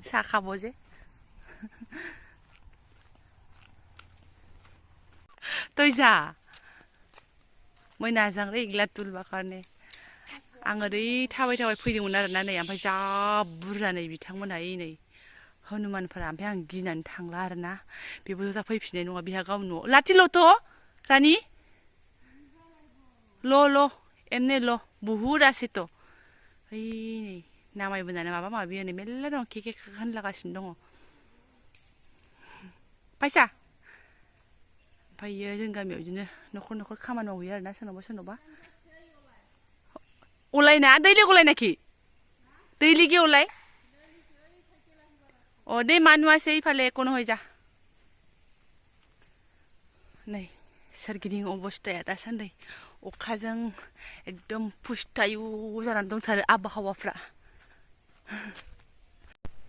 साखाबो जे तैजा मैनाजों इग्ला तुलबा खारने आं ओरै थाबाय थाबाय फैदोंमोन आरोना नै ओमफ्राय जा बुरजा नै बिथांमोनहा नै हनुमानफोरा ओमफ्राय आं गिनानै थांला आरोना बेबो दा फैफिननाय नङा बिहा गावनि न'आव लाथिल'थ' रानि ल' एमने ल' बुहुद आसेथ' ओइ नै नामायबोनानै माबा माबि नै मेरला दं केके होनलागासिनो दङ फैसा ओमफ्रायो जों गामियाव बिदिनो न'खर खामानि मावहैयो आरोना सोरनावबा ओलायना दैलि गलायनाखि दैलि गेवलाय अ दै मानुवासै इफाले कोनो हय जा नै सोरगिदिं अबस्थाया दासान्दि अखाजों एकदम फुस्थायु जानानै दंथारो आबहावाफ्रा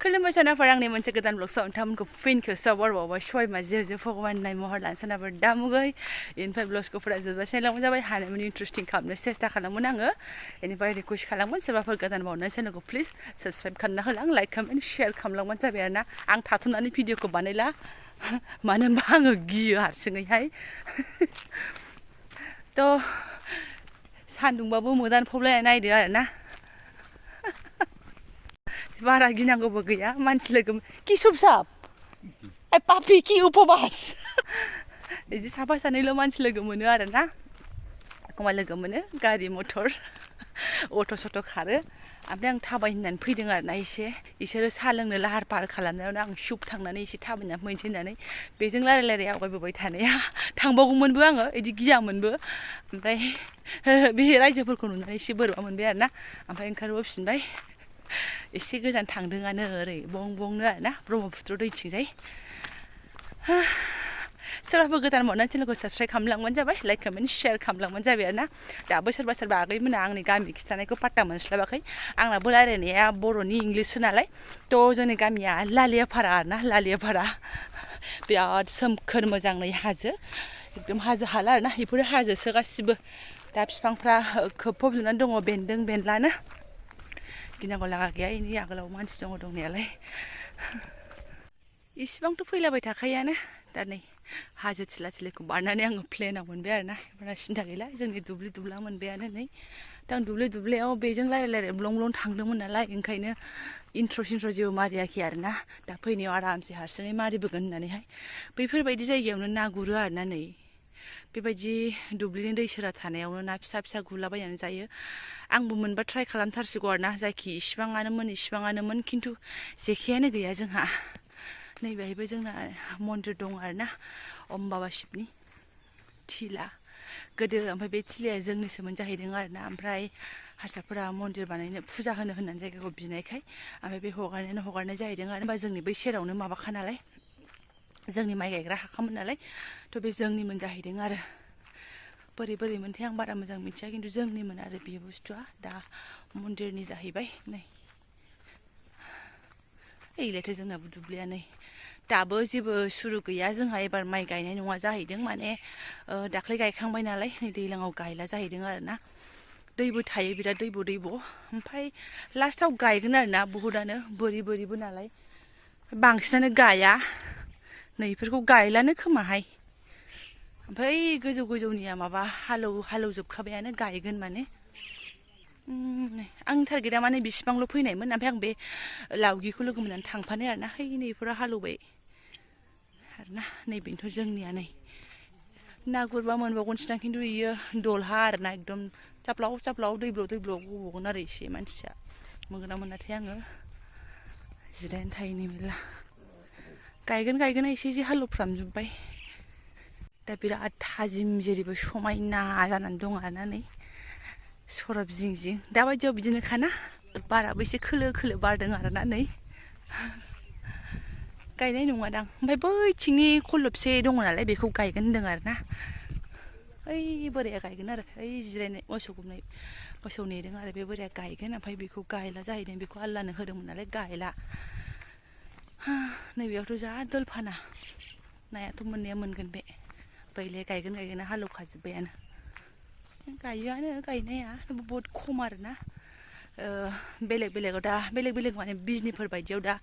खुलुमबाय सानाफोर आंनि मोनसे गोदान ब्लगसआव नोंथांमोनखौ फिनखौ सावरायबावबाय सय मा जो भगवाननाय महर लानो सानाफोर दामुगै बेनिफ्राय ब्लगसखौफोरा जोबजासे लांबाय जाबाय हानायमानि इन्टारेस्टिं खालामनो सेस्था खालामगोन आङो बेनिफ्राय रिकुवेस्ट खालामगोन सोरबाफोर गोदान बावनाय चेनेलखौ प्लिज साबस्क्राइब खालामना होलां लाइक कमेन्ट शेयार खालामलांबानो जाबाय आरोना आं थाथ'नानै भिडिअखौ बानायला मानो होनबा आङो गियो हारसिङैहाय थ' सान्दुंबाबो मोदान फबलायना नायदो आरोना बारा गिनांगौबो गैया मानसि लोगो कि सुबसाब ए पापि कि उपबास बिदि साफा सानैल' मानसि लोगो मोनो आरोना एखमबा लोगो मोनो गारि मथर अट' सट' खारो ओमफ्राय आं थाबाय होननानै फैदों आरोना एसे इसोरो साहा लोंनो लाहार फाहार खालामनायावनो आं शुप थांनानै एसे थाबायनानै फैनोसै होननानै बेजों रायलाय आवगायबोबाय थानाया थांबावगौमोनबो आङो बिदि गियामोनबो ओमफ्राय बे रायजोफोरखौ नुनानै एसे बोरैबा मोनबाय आरोना ओमफ्राय ओंखारबोफिनबाय एसे गोजान थांदोंआनो ओरै बंनो आरोना ब्रह्मपुत्र दैथिंजाय सोरबाफोर गोदान बावनानै चेनेलखौ साबस्क्राइब खालामलांबानो जाबाय लाइक कमेन्ट शेयार खालामलांबानो जाबाय आरोना दाबो सोरबा आगैमोना आंनि गामि खिथानायखौ पाट्टा मोनस्लाबाखै आंनाबो रायलायनाया बर'नि इंलिससो नालाय थ' जोंनि गामिया लालियाफारा आरोना लालियाफारा बिराद सोमखोर मोजाङै हाजो एकदम हाजो हाला आरोना बेफोरो हाजोसो गासिबो दा बिफांफ्रा खोबफबजोबनानै दङ बेन्दों बेनलानो गिनांगौ लागा गैया इनि आगोलाव मानसि दङ दंनायालाय इसिबांथ' फैलाबाय थाखायोआनो दा नै हाजो थिला थिलिखौ बारनानै आङो प्लेनाव मोनबाय आरोना बारा सिन्था गैला जोंनि दुब्ला मोनबायानो नै दा आं दुब्लियाव बेजों रायलाय ब्लं थांदोंमोन नालाय ओंखायनो इन्ट्र' जेबो मारियाखै आरोना दा फैनायाव आरामसे हारसिङै मारिबोगोन होननानैहाय बैफोरबायदि जायगायावनो ना गुरो आरोना नै बेबायदि दुब्लिनि दै सेरा थानायावनो ना फिसा गुरलाबायनानै जायो आंबो मोनबा ट्राइ खालामथारसिगौ आरोना जायखि इसिबाङानोमोन खिन्थु जेखायानो गैया जोंहा नैबेहायबो जोंना मन्दिर दं आरोना अम बाबा शिबनि थिला गोदो ओमफ्राय बे थिलाया जोंनिसोमोन जाहैदों आरोना ओमफ्राय हारसाफोरा मन्दिर बानायनो फुजा होनो होननानै जायगाखौ बिनायखाय ओमफ्राय बे हगारनाय जाहैदों आरो होनबा जोंनि बै सेरावनो माबाखा नालाय जोंनि माइ गायग्रा हाखामोन नालाय थ' बे जोंनिमोन जाहैदों आरो बोरै मोनथाय आं बारा मोजां मिथिया खिन्थु जोंनिमोन आरो बे बुस्थुआ दा मन्दिरनि जाहैबाय नै ओइलायथो जोंनाबो दुब्लिया नै दाबो जेबो सुरु गैया जोंहा एबार माइ गायनाय नङा जाहैदों माने दाख्लै गायखांबाय नालाय नै दैज्लाङाव गायला जाहैदों आरोना दैबो थायो बिराद दैब' ओमफ्राय लास्टाव गायगोन आरोना बहुदानो बोरिबो नालाय बांसिनानो गाया नै बेफोरखौ गायलानो खोमाहाय ओमफ्राय गोजौनिया माबा हालौजोबखाबायानो गायगोन माने आंनि टारगेटआ माने बिसिबांल' फैनायमोन ओमफ्राय आं बे लावगिखौ लोगो मोननानै थांफानाय आरोना नैफोरा हालौबाय आरोना नैबेनोथ' जोंनिया नै ना गुरबा मोनबावगोनसोदां खिन्थु इयो दलहा आरोना एकदम चाप्लाव दैब्र' गबावगोन आरो एसे मानसिया मोनगोन ना मोनाथाय आङो जिरायनानै थाहैनि मेरला गायगोन एसे हालौफ्रामजोब्बाय दा बिराद थाजिम जेरैबो समायना जानानै दं आरोना नै सरब जिं दाबायदियाव बिदिनोखाना बाराबो एसे खोलो बारदों आरोना नै गायनाय नङादां ओमफ्राय बैथिंनि खलबसे दङ नालाय बेखौ गायगोन होनदों आरोना ओइ बोराया गायगोन आरो ओइ जिरायनाय मोसौ नेदों आरो बे बोराया गायगोन ओमफ्राय बेखौ गायला जाहैदों बेखौ आल्लानो होदोंमोन नालाय गायला नैबेयावथ' जा दलफाना नायाथ' मोननाया मोनगोन बे बैलाय गायगोन हालौखाजोब्बायानो गायोआनो गायनाया बहुद खम आरोना बेलेग बेलेगाव दा बेलेग बेलेग माने बिजनिफोर बायदियाव दा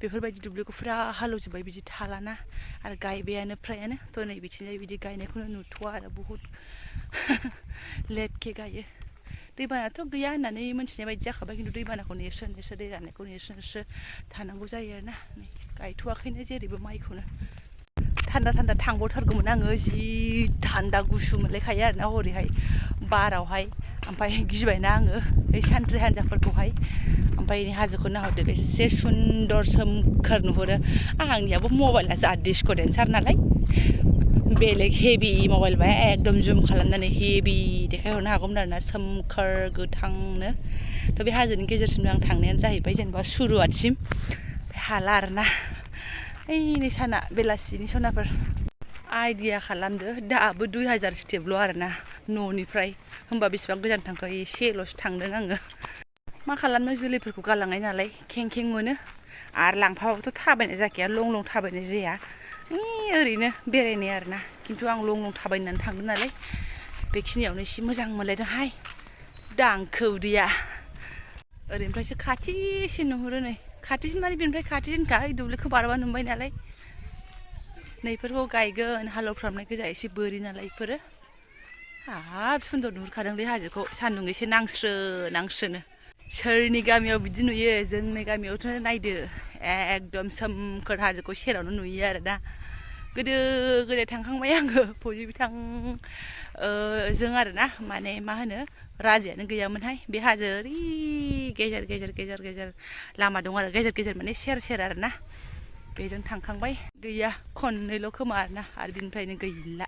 बेफोरबायदि दुब्लिखौ फुरा हालेवजोब्बाय बिदि थालाना आरो गायबायानो फ्रायानो थ' नै बिथिंजाय बिदि गायनायखौनो नुथ'वा आरो बुहुद लेटके गायो दैबानाथ' गैया होननानै मोनथिनाय बायदि जाखाबाय खिन्थु दैबानाखौ नेरसो दै राननायखौ नेरसो थानांगौ जायो आरोना नै गायथ'वाखैनो जेरैबो माइखौनो थान्दा थान्दा थांबावथारगौमोन आङो जि थान्दा गुसु मोनलायखायो आरोना हरैहाय बारावहाय ओमफ्राय गिबायना आङो बै सानथ्रि हान्जाफोरखौहाय ओमफ्राय हाजोखौ नाहरदो बेसे सुन्दर सोमखोर नुहुरो आंनियाबो मबाइला जा डिसक'डेन्सार नालाय बेलेग हेभि मबाइलबा एकदम जुम खालामनानै हेभि देखायहरनो हागौमोन आरोना सोमखोर गोथांनो थ' बे हाजोनि गेजेरसिम आं थांनायानो जाहैबाय जेनेबा सुरुवातसिम हाला आरोना ओइ साना बेलासिनि सनाफोर आइडिया खालामदो दाबो 2000 स्टेपल' आरोना न'निफ्राय होमबा बेसेबां गोजान थांखो एसेल'सो थांदों आङो मा खालामनो जोलैफोरखौ गालांनाय नालाय खें खें मोनो आरो लांफाबाबोथ' थाबायनाय जाखाया लं थाबायनाय जाया ओरैनो बेरायनाय आरोना खिन्थु आं लं थाबायनानै थांदों नालाय बेखिनियावनो एसे मोजां मोनलायदोंहाय दांखौदिया ओरैनिफ्रायसो खाथिसिन नुहुरो नै खाथिसिन माने बेनिफ्राय खाथिसिनखा दुब्लिखौ बारबा नुबाय नालाय नैफोरखौ गायगोन हालेवफ्रामनाय गोजा एसे बोरि नालाय इफोरो हाब सुन्दर नुहुरखादोंलै हाजोखौ सान्दुं एसे नांस्रोनो सोरनि गामियाव बिदि नुयो जोंनि गामियावथ' नायदो एकदम सोमखोर हाजोखौ सेरावनो नुयो आरोना गोदो थांखांबाय आङो फौजि बिथां जों आरोना माने मा होनो राजायानो गैयामोनहाय बे हाजो ओरै गेजेर लामा दं आरो गेजेर माने सेर आरोना बेजों थांखांबाय गैया खननैल' खोमा आरोना आरो बिनिफ्रायनो गैला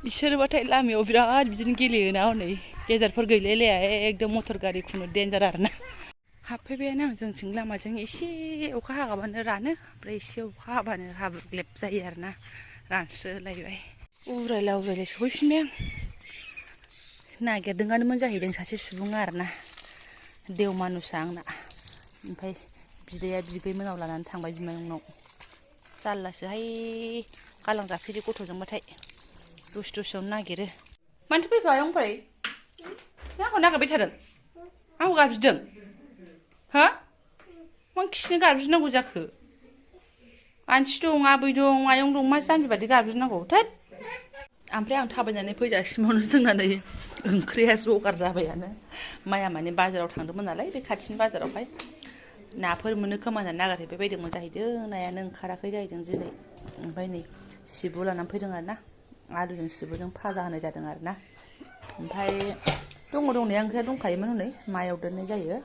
इसोरबाथाय लामायाव बिराद बिदिनो गेलेयोना हनै गेजेरफोर गैलायलाया एकदम मटर गारि खुनु देन्जार आरोना हाबफैबायानो आं जोंथिं लामाजों एसे अखा हागाबानो रानो ओमफ्राय एसे अखा हाबानो हाब्रु ग्लेब जायो आरोना रानस्रोलायबाय उरायला सफैफिनबाय आं नागिरदोंआनोमोन जाहैदों सासे सुबुङा आरोना देवमानुसा आंना ओमफ्राय बिदाया बिगै मोनाव लानानै थांबाय बिमायंनाव जारलासोहाय गालां जाफेरि गथ'जोंबाथाय दसेयावनो नागिरो मानोथो फैखो आयंफोर आंखौ नागिरबाय थादों आंखौ गाबज्रिदों हा मा खिनो गाबज्रिनांगौ जाखो आनसि दं आबै दं आयं दं मा जाम्बि बादि गाबज्रिनांगौ थोद ओमफ्राय आं थाबायनानै फैजासिमावनो जोंना नै ओंख्रिया जगार जाबायानो माया माने बाजाराव थांदोंमोन नालाय बे खाथिनि बाजारावहाय नाफोर मोनो खोमा होननानै नागिरहैबाय बायदोंमोन जाहैदों नायानो ओंखाराखै जाहैदों दिनै ओमफ्राय नै सिबु लानानै फैदों आरोना आलुजों सिबुजों भाजा होनाय जादों आरोना ओमफ्राय दंनाया ओंख्रिया दंखायोमोन हनै मायाव दोननाय जायो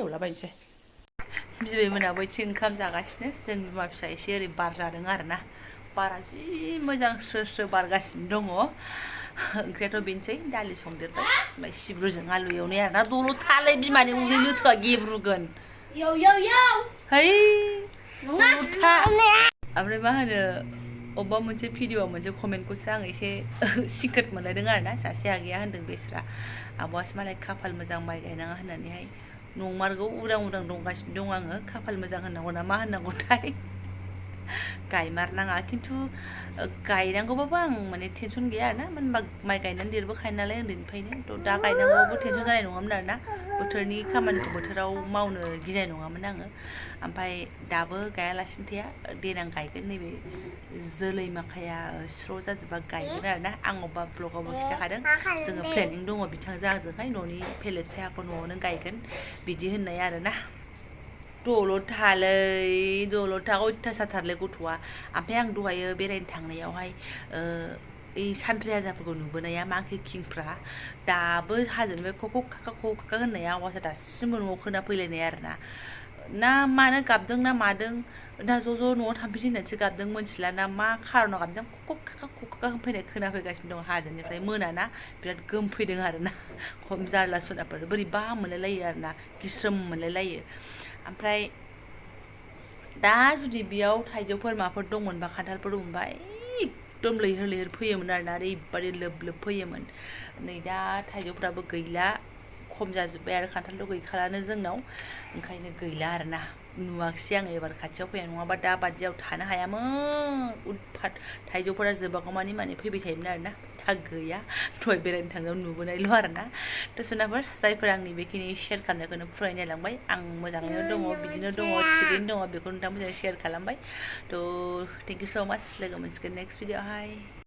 एवलाबायनोसै बिबैमोनाबो एसे ओंखाम जागासिनो जों बिमा फिसा एसे ओरै बार जादों आरोना बारा जि मोजां स्रो बारगासिनो दङ ओंख्रियाथ' बेनोसै दालि संदेरबाय ओमफ्राय सिब्रुजों आलु एवनाय आरोना दलद थालाय बिमानि उदै लोथोआ गेब्रुगोन है दलद था ओमफ्राय मा होनो अबेबा मोनसे भिडिअ'आव मोनसे कमेन्टखौसो आं एसे सिक्रेट मोनलायदों आरोना सासे आगैया होनदों बेस्रा आब'आसो मालाय खाफाल मोजां माइ गायनाङा होननानैहाय नंमारगौ उदां दंगासिनो दं आङो खाफाल मोजां होननांगौ ना मा होननांगौथाय गायमारनाङा खिन्थु गायनांगौबाबो आं माने टेनसन गैया आरोना मानो होनबा माइ गायनानै देरबोखायो नालाय उन्दैनिफ्रायनो थ' दा गायनांगौबाबो टेनसन जानाय नङामोन आरोना बोथोरनि खामानिखौ बोथोराव मावनो गिनाय नङामोन आङो ओमफ्राय दाबो गायालासिनो थाया देनां गायगोन नैबे जोलै माखाया स्र' जाजोबा गायगोन आरोना आं अबेबा ब्लगावबो खिन्थाखादों जोङो प्लेनिं दङ बिथांजों आंजोंहाय न'नि फेलेबसे हाखौ न'आवनो गायगोन बिदि होननाय आरोना दलद था अयथासारथारलै गथ'आ ओमफ्राय आं दहायो बेरायनो थांनायावहाय ओइ सानथ्रि हाजाफोरखौ नुबोनाया मांकि किंफ्रा दाबो हाजोनिफ्राय ख'ख'ख खाखा होननाया आवाजआ दासिमबो न'आव खोनाफैलायनाय आरोना ना मानो गाबदों ना मादों दा ज' न'आव थांफिनसै होननानैसो गाबदों मोनथिला ना मा खारनाव गाबदों ख'ख'ख खाखा होनफैनाय खोनाफैगासिनो दं हाजोनिफ्राय मोनाना बिराद गोमफैदों आरोना खम जारला सुनाफोर बोरैबा मोनलायलायो आरोना गिस्रोम मोनलायलायो ओमफ्राय दा जुदि बेयाव थाइजौफोर माफोर दंमोनबा खान्थालफोर दंमोनबा एकदम लैहोर फैयोमोन आरोना ओरैबादि लोब फैयोमोन नै दा थाइजौफ्राबो गैला खम जाजोब्बाय आरो खान्थालथ' गैखालानो जोंनाव ओंखायनो गैला आरोना नुवाखिसै आङो एबार खाथियाव फैनाय नङाबा दा बादियाव थानो हायामोन उदफात थाइजौफोरा जोबागौमानि माने फैबाय थायोमोन आरोना दा गैया दहाय बेरायनो थांनायाव नुबोनायल' आरोना थ' सोनाफोर जायफोर आंनि बेखिनि शेयार खालामनायखौनो फरायनो लांबाय आं मोजाङैनो दङ बिदिनो दङ थिगैनो दङ बेखौ नोंथांमोनजों शेयार खालामबाय थ' थेंक इउ स' माच लोगो मोनसिगोन नेक्स्ट भिडिअ'आवहाय